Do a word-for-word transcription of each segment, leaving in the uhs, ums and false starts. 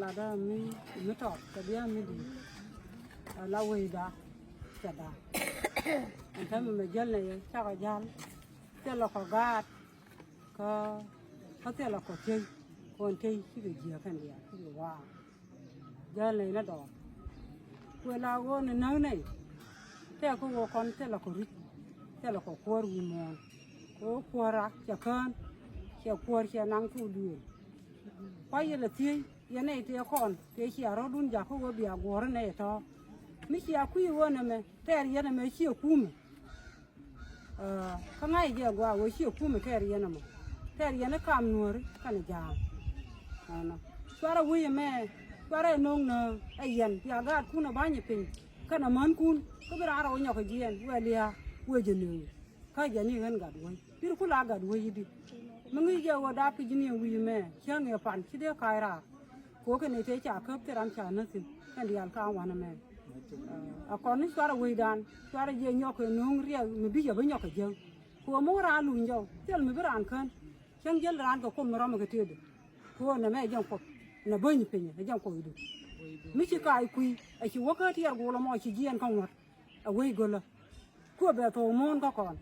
Latdä mi, mi tɔt kɛ bia mi di. A la wecda cɛ da. Ɛn täämɛ mɛ jäl nɛ yɛ cakɔ jal. Thilɛ kɔ gaat. Kä, kä thilɛ kɔ tiey. Kɔn tiey cikɛ jiɛ kɛn diaal cikɛ waa. Jäl nɛ inɛ dɔɔr. Kuɛ la ɣöö ni näk nɛ. Tɛk kä ɣöö kɔn thilɛ kɔ ri̱c. Thilɛ kɔ kuäär wi̱i̱ muɔ̱ɔ̱n. Kɛ ɣöö kuäär rak cɛ kään. Cɛ kuäär cɛ naŋ thok duëël. Kua yɛ lɛ thiec. Yɛn nɛy tëë kɔn tëë cia rɔ̱dun jakä ɣöö bia guɔ̱ɔ̱r nɛy tɔ̱. Mi cia kui̱ ɣöö nɛmɛ tɛɛr yɛn ɛmɛ ciɛ kumɛ. Kä ŋa̱c jɛ gɔaa ɣöö ciɛ kumɛ tɛɛr yɛn ɛmɔ. Tɛɛr yɛn ɛ kam nuääri kɛnɛ ja̱a̱ŋ. Ɛnɔ cuarɛ wec ɛmɛ cuarɛ no̱o̱ŋ nääŋ ɛ yɛn bia gaatkun ɛ ba̱ny ɛ piny kɛnɛ mänkun kä bi raan rɛw nyɔk ɛ jiɛɛn wëë lia̱a̱ wëë jɛ nööŋ. Kä jɛ ni ɣän gat wec. Pir ku la gat wec i̱di. Mi ŋi̱i̱c jɛ ɣöö dap ki ji̱ ni wi̱i̱ mɛ cäŋ ɛ pan ci dee ka̱a̱c raar. Kɛ ɣöö kɛ nɛy tëë ca käp thil ram ca näthin kɛn diaal ka wanɛ mɛ. A kɔn ni cuarɛ wecdan cuarɛ jiɛ nyɔk kɛ no̱o̱ŋ riɛk mi bi jɛ bi nyɔk kɛ jäŋ. Kɛ ɣöö mi wä raan luny jɔw thil mi bi raan kän. Cäŋ jäl raan kɛ kuɔm mi rɔmɛ kɛ tëëdɛ. Kɛ ɣöö nɛ mɛ jɛn kuɔth nɛ bäny piny ɛ jɛn kuɔth i̱du. Mi ci ka̱a̱c kui̱ ɛ ci wä kä tiɛɛr guul ɛmɔ ci jiɛɛn kä ŋuɔ̱t. Ɛ wec gölä. Kuɛ bɛ thok muɔ̱ɔ̱n kä kɔn.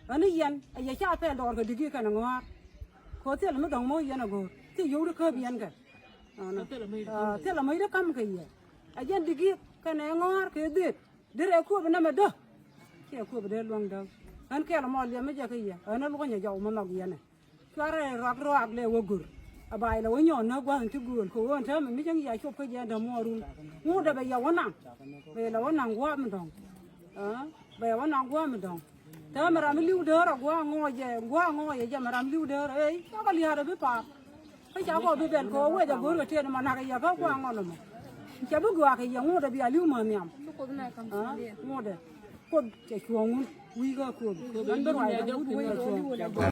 Ɣän i̱ yɛn ɛ yɛ ca pɛl dɔɔr kɛ digik kɛnɛ ŋɔ̱a̱r. Kɛ thilɛ mi dɔ̱ŋ moc yɛn ɛ go̱o̱r thil yio̱w di käp yɛn kɛ. Thilɛ mi di käm kɛ yɛ. Ɛ jɛn digik kɛnɛ ŋɔ̱a̱r kɛ dhit. Di rɛ kuɔp inɛmɛ dä. Ciɛ kuɔp dee luäŋ däk. Ɣän kɛl ɛmɔ liɛm mi jɛ kɛ yɛ ɣän ɛ luɔ̱ny ɛ jɔw mi nhɔk yɛn ɛ. Cuarɛ ruak ruak lɛ wä gör. A ba ilɛ wä nyɔn nä gua̱n ti gööl kɛ ɣöö ɛn täämɛ mi cäŋ yia cop kä jiɛn dämuɔɔrun. Ŋut dɛ bɛ yɛ wä naŋ. Bɛ ilɛ wä naŋ gua̱a̱p mi dɔ̱ŋ. Bɛ yɛ wä naŋ gua̱a̱p mi dɔ̱ŋ. Täämɛ ram mi li̱w däär a gua̱a̱ ŋɔɔc jɛ gua̱a̱ ŋɔɔc jɛ jɛ mɛ ram li̱w däär ɛ cakɔ lia̱a̱r ɛ bi paap. Kä cakɔ bi bɛl kɛ wä wec a go̱o̱r kɛ tiɛt mɔ nak yɛ kä gua̱a̱ ŋɔl ɛmɔ. Cɛ bi gua̱a̱ kɛ yɛ ŋut dɛ bia li̱w mä nhiam. Ŋut dɛ. Kuoth cɛ cuɔ̱ɔ̱ŋ wun wi̱i̱ kä kuoth. Ɛn bi ruac dɛ wut wec kɛ cuɔ̱ɔ̱ŋ.